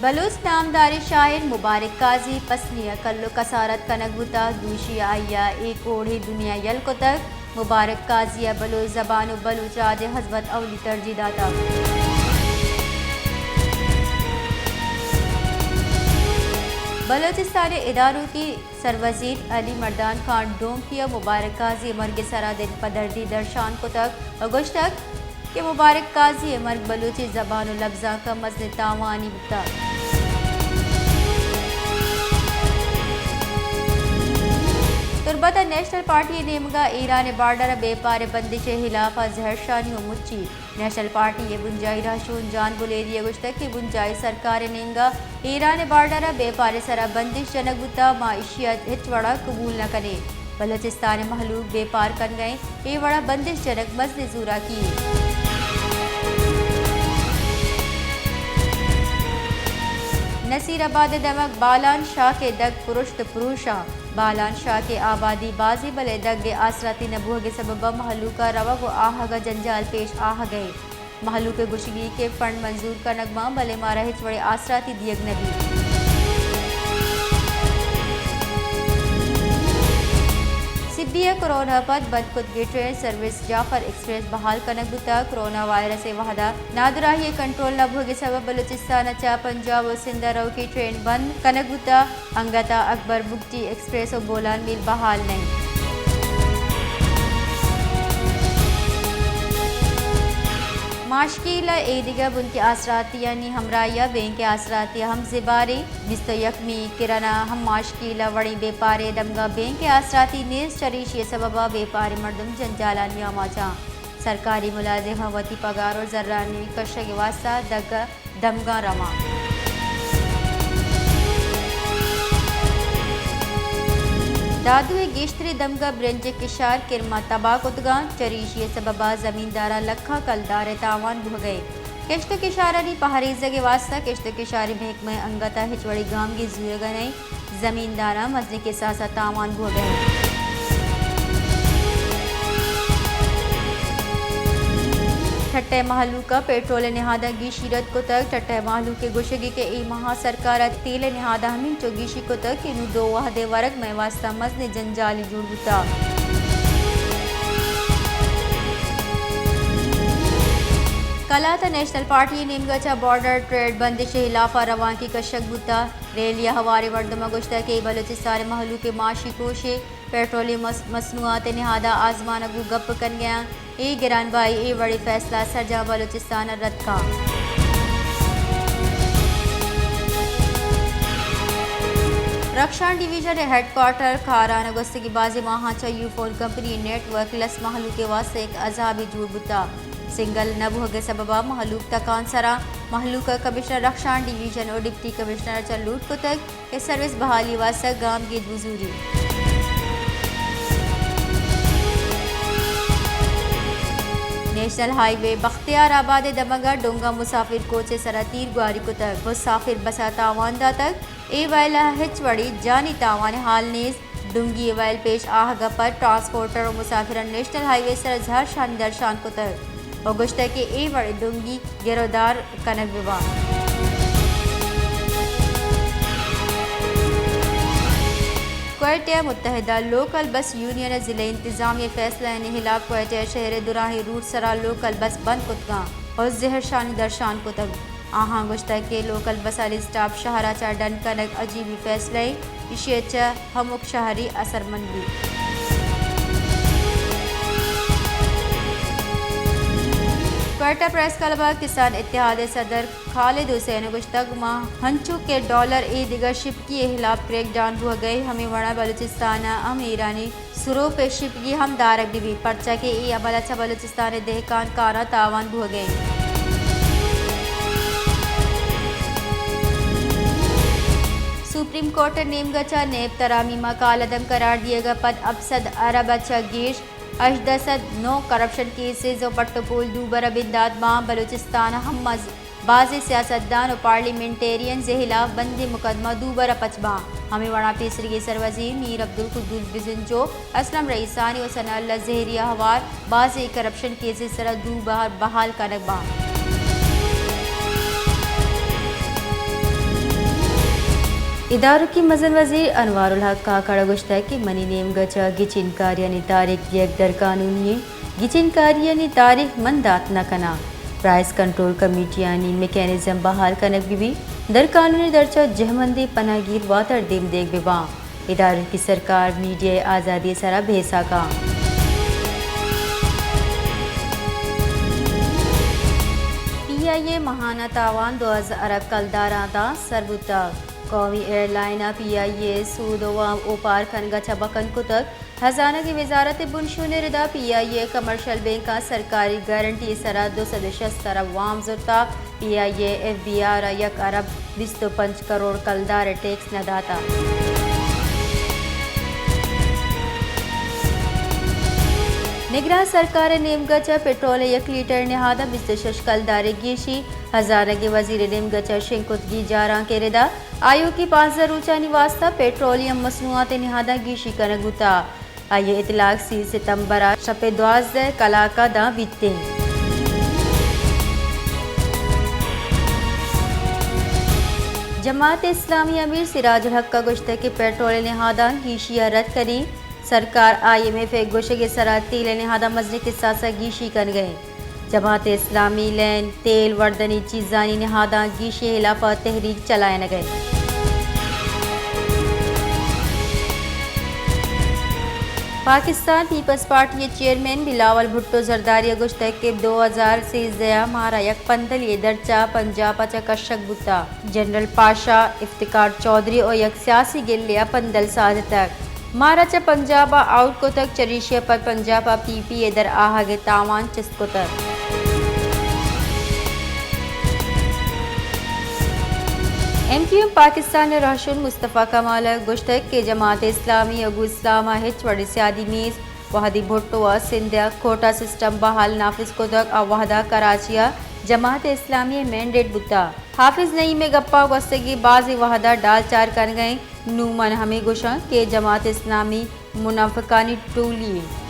بلوچ نامداریں شاعر مبارک قاضی پسنی ءَ کل ءُ کسارت کنگ بوتگ، دوشی ءَ آئی ءَ اے کوڑیں دنیا یل کتگ۔ مبارک قاضی ءَ بلوچ زبان ءُ بلوچ راج ءِ ہزمت اولی ترجیح داتگ۔ بلوچستان ءِ ادارکی سروزیر علی مردان خان ڈومکی ءَ مبارک قاضی ءِ مرگ ءِ سرا دل پدردی درشان کتگ ءُ گوشتگ کہ مبارک قاضی ءِ مرگ بلوچی زبان ءُ لبزانک ءَ مزنیں تاوانے بوتگ۔ تربت ءَ نیشنل پارٹی ءِ نیمگ ءَ ایران ءِ بارڈر ءَ بیپار ءِ بندش ءِ ہلاپ ءَ زہرشانی ءُ مچی۔ نیشنل پارٹی ءِ بنجاہی رہشون جان بلیدی ءَ گوشتگ کہ بنجاہی سرکار ءِ نیمگ ءَ ایران ءِ بارڈر ءَ بیپار ءِ سرا بندش جنگ بوتگ، ما ایشی ءَ ہچ وڑ ءَ قبول نہ کنیں۔ بلوچستان ءِ مہلوک بیپار کنگ ءَ انت، اے وڑ ءَ بندش جنگ مزنیں زوراکی یے۔ نصیر آباد ءِ دمگ بالان شاک ءِ دگ پرشت پروش ءَ۔ بالان شاک ءِ آبادی بازیں، بلے دگ ءِ آسراتی نہ بوہگ ءِ سبب ءَ مہلوک ءَ روگ ءُ آہگ ءَ جنجال پیش آہگ ءَ انت۔ مہلوک ءِ گوشگی کہ فنڈ منظور کنگ باں، بلے مارا ہچ وڑیں آسراتی دیگ نہ بیت۔ سبی ءَ کرونا ءَ پد بند کتگیں ٹرین سروس جعفر ایکسپریس بحال کنگ بوتگ۔ کرونا وائرس ءِ وہد ءَ نادراہی ءِ کنٹرول نہ بوہگ ءِ سبب بلوچستان ءَ چہ پنجاب ءُ سندھ ءَ روکیں ٹرین بند کنگ بوتگ۔ انگت ءَ اکبر بگٹی ایکسپریس ءُ بولان میل بحال نہ انت۔ ماشکیل ءَ اے دگہ بنکی آسراتیانی ہمراہی ءَ بینک ءِ آسراتی ہم زباریں۔ بیست ءُ یکمی کرن ءَ ہم ماشکیل ءَ وڑیں بیپارے دمگ ءَ بینک ءِ آسراتی نیست، چریشی ءِ سبب ءَ بیپاریں مردم جنجالانی آماچ اَنت۔ سرکاری ملازم ہم وتی پگار ءُ زرانی کشگ ءِ واستہ دگ ءَ دمگاں رواں۔ دادو ءِ گیشتریں دمگ ءَ برنج ءِ کشار کرم ءَ تباہ کتگ اَنت، چریشی ءِ سبب ءَ زمینداراں لکھاں کلدار ءِ تاوان بوہگ ءَ انت۔ کشت ءُ کشارانی پہریزگ ءِ واستہ کشت ءُ کشاری محکمہ ءِ انگت ءَ ہچ وڑیں گامگیج زورگ ءَ نہ انت۔ زمینداراں مزنیں کساس ءَ تاوان بوہگ ءَ انت۔ ٹھٹہ ءِ مہلوک ءَ پیٹرول ءِ نہاداں گیشی رد کتگ۔ ٹھٹہ ءِ مہلوک ءِ گوشگ کہ اے ماہ ءَ سرکار ءَ تیل ءِ نہاداں ہمینچو گیشی کتگ کہ نوں دو وہد ءِ ورگ مئے واستہ مزنیں جنجالے جوڑ بوتگ۔ کلات ءَ نیشنل پارٹی ءِ نیمگ ءَ چہ بارڈر ٹریڈ بندش ءِ ہلاپ ءَ روانکے کشگ بوتگ۔ ریلی ءَ ہواریں مردماں گوشتگ کہ اے بلوچستان ءِ مہلوک ءِ معاشی کوشے، پیٹرولیم مص-، مصنوعات ءِ نہاد ءَ آزمان ءَ گوں گپ کنگ ءَ اَنت۔ اے گرانبہائی، اے وڑیں فیصلہ سرجاں بلوچستان ءَ رد کنت۔ رخشان ڈویژن ءِ ہیڈ کوارٹر کاران ءَ گوستگیں بازیں ماہاں چہ یوفون کمپنی ءِ نیٹ ورک لس مہلوک ءِ واستہ یک عذابے جوڑ بوتگ۔ سنگل نہ بوہگ ءِ سبب ءَ مہلوک تکان سر اَنت۔ مہلوک ءَ کمشنر رخشان ڈویژن ءُ ڈپٹی کمشنر ءَ چہ لوٹ کتگ کہ سروس بحالی ءِ واستہ گامگیج بزوریت۔ نیشنل ہائی وے بختیار آباد ءِ دمگ ءَ ڈونگاں مسافر کوچ ءِ سر ءَ تیر گواری کتگ، مسافر بس ءَ تاوان داتگ۔ اے وئیل ءَ ہچ وڑیں جانی تاوان ءِ ہال نیست۔ ڈونگی ءِ وئیل پیش آہگ ءَ پد ٹرانسپورٹر ءُ مسافراں نیشنل ہائی وے ءِ سر ءَ زہرشانی درشان کتگ ءُ گوشتگ کہ اے وڑیں ڈونگی گرودار کنگ بہ بنت۔ کوئٹہ ءَ متحدہ لوکل بس یونین ءِ ضلعی انتظامیہ ءِ فیصلہ آنی ہلاپ کوئٹہ ءِ شہر ءِ دراہیں روٹ ءِ سر ءَ لوکل بس بند کتگ اَنت ءُ زہرشانی درشان کتگ۔ آہاں گوشتگ کہ لوکل بسانی اسٹاپ شہر ءَ چہ ڈن کنگ عجیبیں فیصلہ اے، ایشی ءَ چہ ہمک شہری اثرمند بیت۔ کوئٹہ پریس کلب ءَ کسان اتحاد ءِ صدر خالد حسین ءَ گوشتگ، ما ہنچو کہ ڈالر ءِ دگہ شپکی ءِ ہلاپ کریک ڈاؤن بوہگ ءَ ایں، ہمے وڑ ءَ بلوچستان ءَ ہم ایرانی سروپ ءِ شپکی ہم دارگ بہ بیت، پرچا کہ اے عمل ءَ چہ بلوچستان ءِ دہکان کاراں تاوان بوہگ ءَ انت۔ سپریم کورٹ ءِ نیمگ ءَ چہ نیب ترامیم ءَ کالعدم قرار دیگ ءَ پد ہپت سد ارب ءَ چہ گیش ہژدہ سد نو کرپشن کیسز ءُ پٹ ءُ پول دوبر ءَ بندات باں، بلوچستان ءَ ہم مز-، بازیں سیاستدان ءُ پارلیمنٹیرینز ءِ ہلاف بندیں مقدمہ دوبر ءَ پچ باں۔ ہمے وڑا پیسریگیں سروزیر میر عبدالقدوس بزنجو، اسلم رئیسانی ءُ ثناء اللہ زہری ءَ ہوار بازیں کرپشن کیسز ءِ سرا دوبر بحال کنگ باں۔ ادارکی مزن وزیر انوار الحق کاکڑ ءَ گوشتگ کہ منی نیمگ ءَ چہ گچین کاریانی تاریخ یک درقانونی ایں، گچین کاریانی تاریخ من دات نہ کناں۔ پرائس کنٹرول کمیٹیانی میکانزم بحال کنگ بہ بیت، درقانونی درچ ءَ جہمندیں پناہ گیر واتر دیم دیگ بہ باں۔ ادارکی سرکار میڈیا ءِ آزادی ءِ سرا بحث ءَ کاں۔ پی آئی اے ماہانہ تاوان دو ہزار ارب کلداراں داں سر بوتگ۔ قومی ایئرلائن ءَ پی آئی اے ءِ سود ءُ وام اوپار کنگ ءَ چہ بکن کتگ۔ ہزانگ ءِ وزارت ءِ بنشون ءِ ردا پی آئی اے ءِ کمرشل بینکاں سرکاری گارنٹی ءِ سرا دو سد ءُ شست ارب وام زرتگ۔ پی آئی اے ءَ ایف بی آر ءَ یک ارب بیست ءُ پنچ کروڑ کلدار ءِ ٹیکس نہ داتگ۔ نگراں سرکار ءِ نیمگ ءَ چہ پٹرول ءِ یک لیٹر ءِ نہاد ءَ بیست ءُ شش کلدار ءِ گیشی۔ ہزانگ ءِ وزیر ءِ نیمگ ءَ چہ شنگ کتگیں جارانک ءِ ردا آیوکیں پانزدہ روچانی واستہ پٹرولیم مصنوعات ءِ نہاداں گیشی کنگ بوتگ۔ آئی ءِ اطلاق سی ستمبر ءَ شپ ءِ دوازدہ کلاک ءَ داں بیتیں۔ جماعت اسلامی ءِ امیر سراج الحق ءَ گوشتگ کہ پٹرول ءِ نہاداں گیشی ءَ رد کنیں، سرکار آئی ایم ایف ءِ گوشگ ءِ سرا تیل ءِ نہاداں مزنیں کساس ءَ گیشی کنگ ءَ ایں۔ جماعت اسلامی لین، تیل، وردنی چیزانی نہاداں گیشی ءِ ہلاپ ءَ تحریک چلائینگ ءَ اِنت۔ پاکستان پیپلز پارٹی ءِ چیئرمین بلاول بھٹو زرداری ءَ گوشتگ کہ دو ہزار سیزدہ ءَ مارا یک پندلے ءِ درچ ءَ پنجاب ءَ چہ کشگ بوتگ۔ جنرل پاشا افتخار چوہدری ءَ یک سیاسی گلے ءَ پندل سازتگ۔ مارا چہ پنجاب ءَ آؤٹ کتگ، چریشی ءَ پد پنجاب ءَ پی پی اے ءِ در آہگ ءِ تاوان چست کتگ۔ ایم کیو ایم پاکستان ءِ رہشون مصطفی کمال ءَ گوشتگ کہ جماعت اسلامی ءَ گوں اسلام ءَ ہچ وڑیں سیادی نیست۔ وہدے بھٹو ءَ سندھ ءَ کوٹا سسٹم بحال نافذ کتگ، آ وہد ءَ کراچی ءَ جماعت اسلامی ءِ مینڈیٹ بوتگ۔ حافظ نعیم ءِ گپاں گوستگیں بازیں وہد ءَ ڈال چار کنگ ءَ ایں۔ نوں من ہمے گوشاں کہ جماعت اسلامی منافقانی ٹولی ایں۔